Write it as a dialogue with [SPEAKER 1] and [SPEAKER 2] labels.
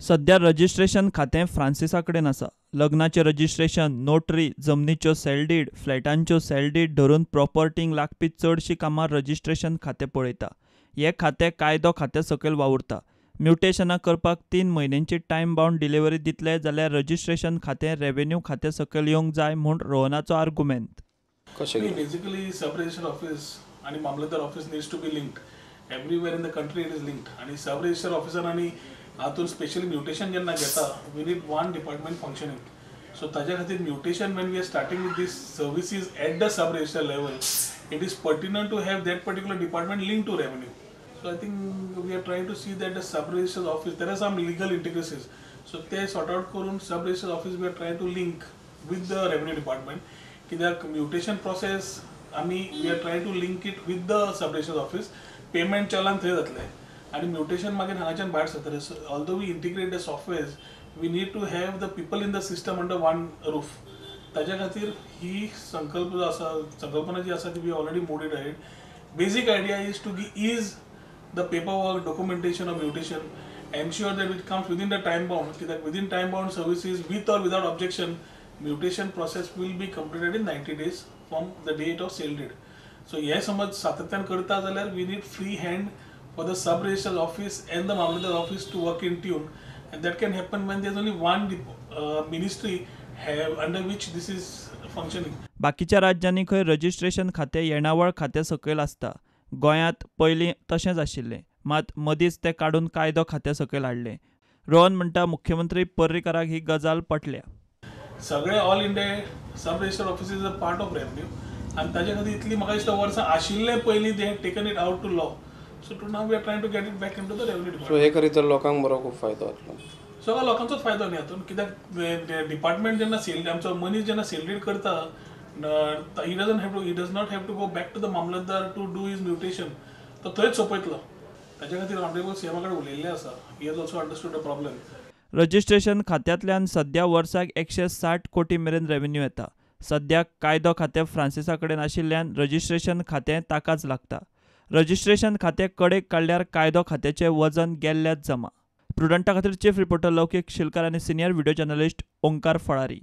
[SPEAKER 1] सध्या रजिस्ट्रेशन खातें फ्रांसिसा कडेन आसा. लग्नाचें रजिस्ट्रेशन, नोटरी, जमनीच्यो सेल डीड, फ्लॅटांच्यो सेल डीड धरून प्रॉपर्टींक लागपी चडशीं कामां रजिस्ट्रेशन खातें पळयता. हें खातें कायदो खात्या सकयल वावुरता. म्युटेशनां करपाक 3 म्हयन्यांची टायम बावंड डिलिव्हरी दितले जाल्यार रजिस्ट्रेशन खातें रेव्हेन्यू खात्या सकयल येवंक जाय म्हूण रोहनाचो आर्गुमेंत.
[SPEAKER 2] कशें बेसिकली सब रजिस्टर ऑफिस आनी मामलेदार office needs to be linked. Everywhere in the country it is linked. आनी सब रजिस्टर ऑफिसर आनी हातून स्पेशली म्युटेशन जेन्ना घेता we need one department functioning. So ताज्या खातीर mutation when we are starting with these services at the sub register level it is pertinent to have that particular department link to revenue. So I think we are trying to see that the sub register office there are some legal intricacies. So ते sort out करून sub register office we are trying to link with the revenue department. कित्याक mutation process आमी we are trying to link it with the sub register office. Payment challan थंय जातलें आनी mutation मागीर हांगाच्यान भायर सरतलें. Although we integrate the softwares we need to have the people in the system under one roof. ताज्या खातीर ही संकल्प जो आसा, संकल्पना जी आसा ती we already moved it ahead. Basic idea is to ease the paper work, documentation of mutation, ensure that it comes within the time bound. कित्याक within time bound services with or without objection mutation process will be completed in 90 days from the date of sale deed. So हे समज सातत्यान करता जाल्यार we need free hand for the sub register office and the mamlatdar office to work in tune, and that can happen when there is only one ministry have under which this is functioning.
[SPEAKER 1] बाकीच्या राज्यांनी खंय registration खातें येणावळ खात्या सकयल आसता. गोंयांत पयलीं तशेंच आशिल्लें, मात मदींच तें काडून कायदो खात्या सकयल हाडलें. रोहन म्हणटा मुख्यमंत्री पर्रीकराक ही गजाल पटल्या.
[SPEAKER 2] सगळे all India sub register office is a part of revenue आनी ताजे खातीर इतली म्हाका दिसता वर्सां आशिल्लें पयलीं they have taken it out to law. So to now we are trying to get it back into the revenue department.
[SPEAKER 3] So हे करीत तर लोकांक बरो खूब फायदो जातलो.
[SPEAKER 2] सगळ्या लोकांचोच फायदो न्ही हातून, कित्याक डिपार्टमेंट जेन्ना सेल आमचो मनीस जेन्ना सेल डीड करता he does not have to go back to the mamlatdar to do his mutation. तो थंयच सोंपयतलो. ताच्या खातीर ऑनरेबल सीएमा कडेन उलयिल्लें आसा. He has also understood the problem.
[SPEAKER 1] Registration खात्यांतल्यान सध्या वर्साक 160 कोटी मेरेन रेव्हेन्यू येता. सध्या कायदो खातें फ्रांसिसा कडेन आशिल्ल्यान रजिस्ट्रेशन खातें ताकाच लागता. रजिस्ट्रेशन खातें कडेक काडल्यार कायदो खात्याचें वजन गेल्ल्यात जमा. प्रुडंटा खातीर चीफ रिपोर्टर लौकीक शिलकार आनी सिनियर व्हिडियो जर्नलिस्ट ओंकार फळारी.